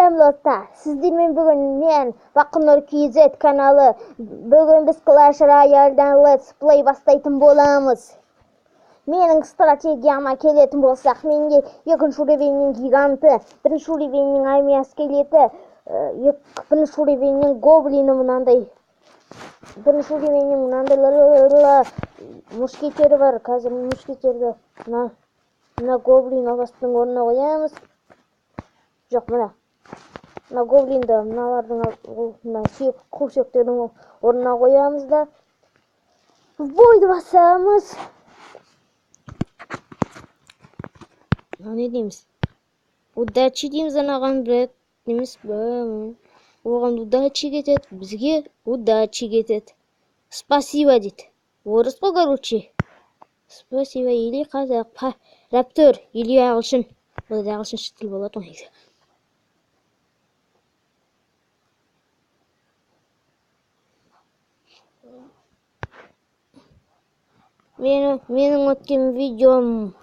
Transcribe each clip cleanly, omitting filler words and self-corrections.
Сәлем достар, сіздермен бүгін мен Бақынұр KZ каналы. Бүгін біз Clash Royale'дан Let's Play бастайтын боламыз. Менің стратегияма келетін болсақ, менде екінші уровеньнің гиганты, бірінші уровеньнің армия скелеті, бірінші уровеньнің гоблині мынандай, бірінші уровеньнің мынандай мушкетері бар. Қазір мушкетерді мына гоблин албастының орнына қоямыз. Жоқ, мына гоблинді мыналардың, мына сүйек, қу сүйектердің орнына қоямыз да в бойды басамыз. Мынау не дейміз? Удачи дейміз анаған, брат емес, оған удачи кетеді, бізге удачи кетеді. Спасибо дейді. Орыс қой, короче. Спасибо или қазақ, раптор или ағылшын. Бұл да ағылшынша тіл болады ғой негізі. Менің өткен видеом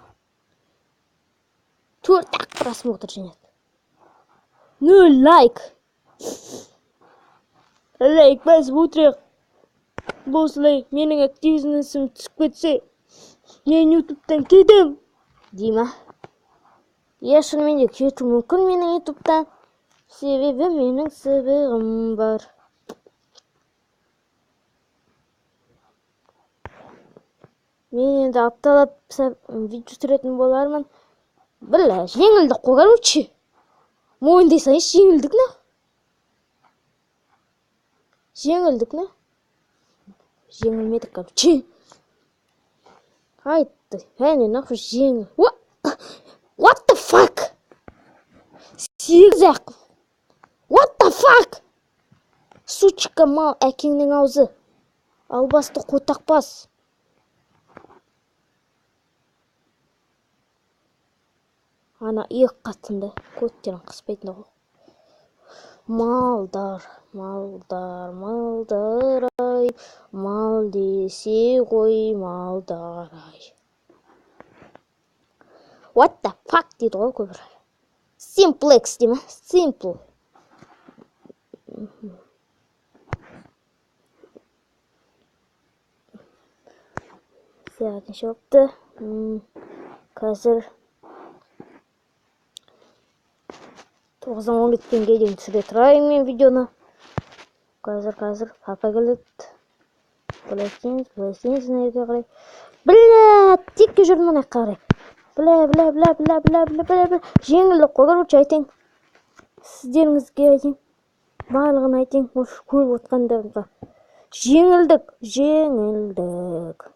4-ақ просмотр жинады. 0 лайк. Лайк басып отырайық. Осылай менің активностім түсіп кетсе, мен ютубтан кетем дей ма? Иә, шынымен де кетуі мүмкін менің ютубтан. Себебі менің сыбығым бар. Мен енді апталап видео түсіретін болармын. Бля, жеңілдік қой, короче. Мойындай салайыншы, жеңілдік на. Жеңілдік на. Жеңілмедік, короче. Айтты, әне нахуй жеңіл. What the fuck? 8-ақ. What the fuck? Сучка мал, әкеңнің аузы. Албасты қотақбас. Ана иық қатынды, көттерін қыспайтын ғой. Малдар, малдар, малдар ай, мал десе ғой малдар ай. What the fuck дейді ғой көбір. Simplex дей ма? Simple. Сағат неше болыпты? Қазір 9:10 кеткенге дейін түсіре тұрайын мен видеоны. Қазір папа келеді. Былай істейміз, былай істейміз, мына жерге қарай. Бля, текке жүрдім мына жаққа қарай. Бля, бля, бля, бля, бля, бля, бля, бля. Жеңілдік қой, короче, айтайын. Сіздеріңізге айтайын. Барлығын айтайын, осы көріп отқандарыңызға. Жеңілдік, жеңілдік.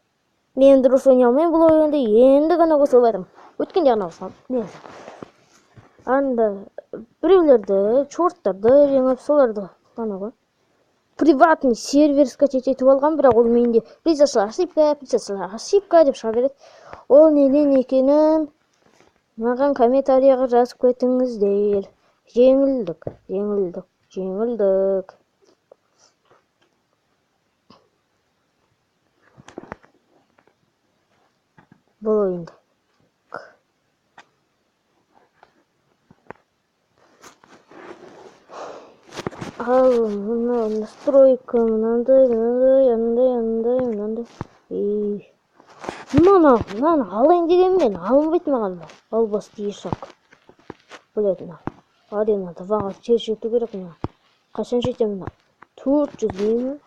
Мен дұрыс ойнай алмаймын бұл ойынды, енді ғана қосылып жатырмын. Өткенде ғана қосылғанмын. Негізі. Анда біреулерді, чорттарды жеңіп, соларды ғана ғой. Приватный сервер скачать етіп алған, бірақ ол менде произошла ошибка, произошла ошибка деп шыға береді. Ол неден екенін маған комментарияға жазып кетіңіздер. Жеңілдік, жеңілдік, жеңілдік. Бұл ойында. Ал мына настройка мынандай, мынандай, андай, андай, мынандай. Мынаны алайын дегенмен алынбайды маған. Албасты ешак. Блядь, мына арена 2-ға тез жету керек мына. Қашан жетемін мына? 400 деймін.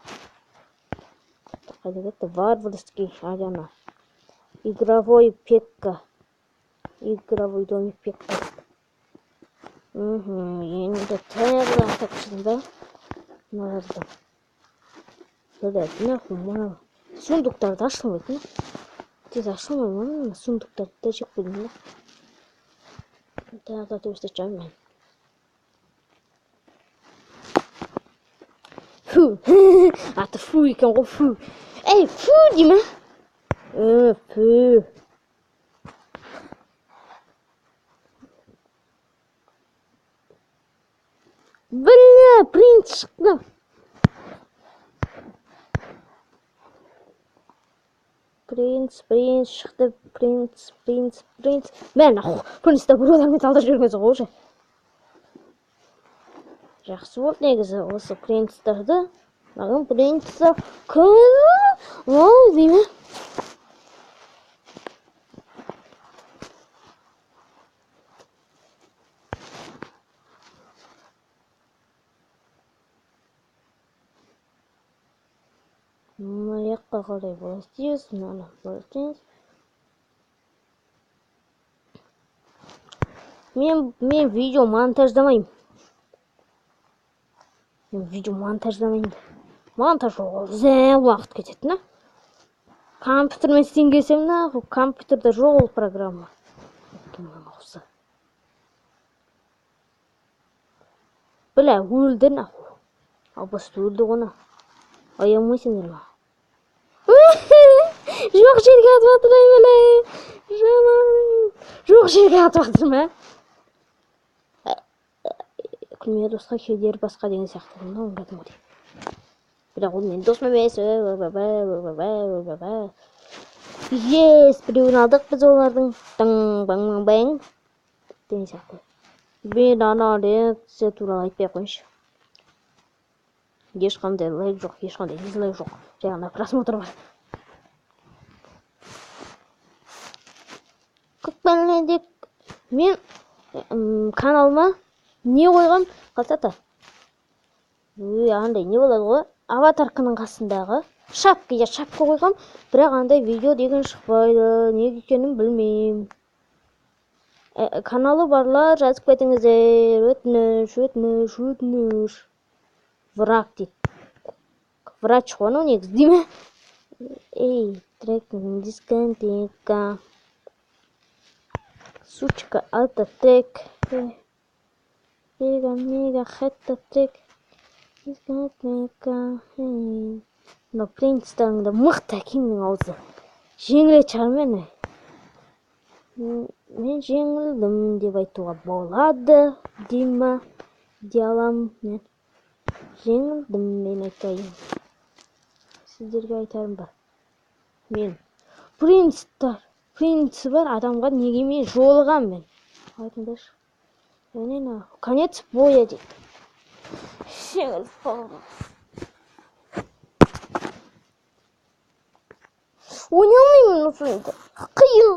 Қайда кетті? Варварский арена. Игровой пекка. Игровой домик пекка. Енді тағы да атап шықтым да. Мыналарды. Блядь, нахуй мына сундуктарды ашылмайды, не? Тез ашылмай ма мына сундуктарды да жеп қойдым да. Тағы да төбесте мен. Фу. Аты фу екен ғой, фу. Ей, фу дей ма? Фу. Бля, принц шықты. Принц, принц шықты, принц, принц, принц. Мә, нахуй, принцті біреулермен талдырып жіберген ғой уже. Жақсы болды негізі осы принцтерді. Маған принцтер күн ол деймін. Мына жаққа қарай былай істейміз, мынаны былай істейміз. Мен видео монтаждамаймын. Мен видео монтаждамаймын. Монтаж ұзақ уақыт кетеді, на? Компьютермен істейін келсем, на, компьютерде жоқ ол программа. Бля, өлді, нахуй. Албасты өлді ғой, на. Аямайсыңдар ма? Жоқ жерге атып жатыр, ай, бля. Жаман. Жоқ жерге атып жатыр ма? Күлме досқа кедер басқа деген сияқты. Мынау кәдімгідей. Бірақ ол менің досым емес. Ес, біреуін алдық біз олардың. Тың, баң, баң, баң. Деген сияқты. Мен ана реакция туралы айтпай ақ қояйыншы. Ешқандай лайк жоқ, ешқандай дизлайк жоқ. Жай ғана просмотр бар. Көкпенледік. Мен каналыма не қойғам? Қалсата. Өй, андай не болады ғой? Аватарканың қасындағы шапка, я шапка қойғам, бірақ андай видео деген шықпайды. Неге екенін білмеймін. Каналы барлар жазып кетіңіздер. Өтініш, өтініш, өтініш. Враг дейді. Врач қой анау негізі, дей ме? Эй, трек дискотека. Сучка, это трек. Мега, мега, хетта трек. Дискотека. Мынау принцтің де мықты әкеңнің аузы. Жеңіле шығар мені. Мен жеңілдім деп айтуға болады, дей ма? Дей аламын мен. Жеңілдім мен айтайын. Сіздерге айтарым бар. Мен принці бар адамға неге мен жолығам мен? Айтыңдаршы. Әне на, конец боя дейді. Жеңіліп қалдым. Ойнай алмаймын осы ойынды. Қиын.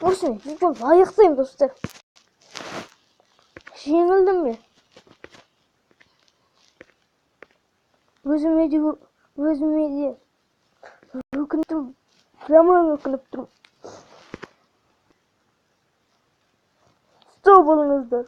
Осы видеоны аяқтаймын, достар. Жеңілдім мен. Өзіме де өкініп, жаман өкініп тұрмын. Сау болыңыздар.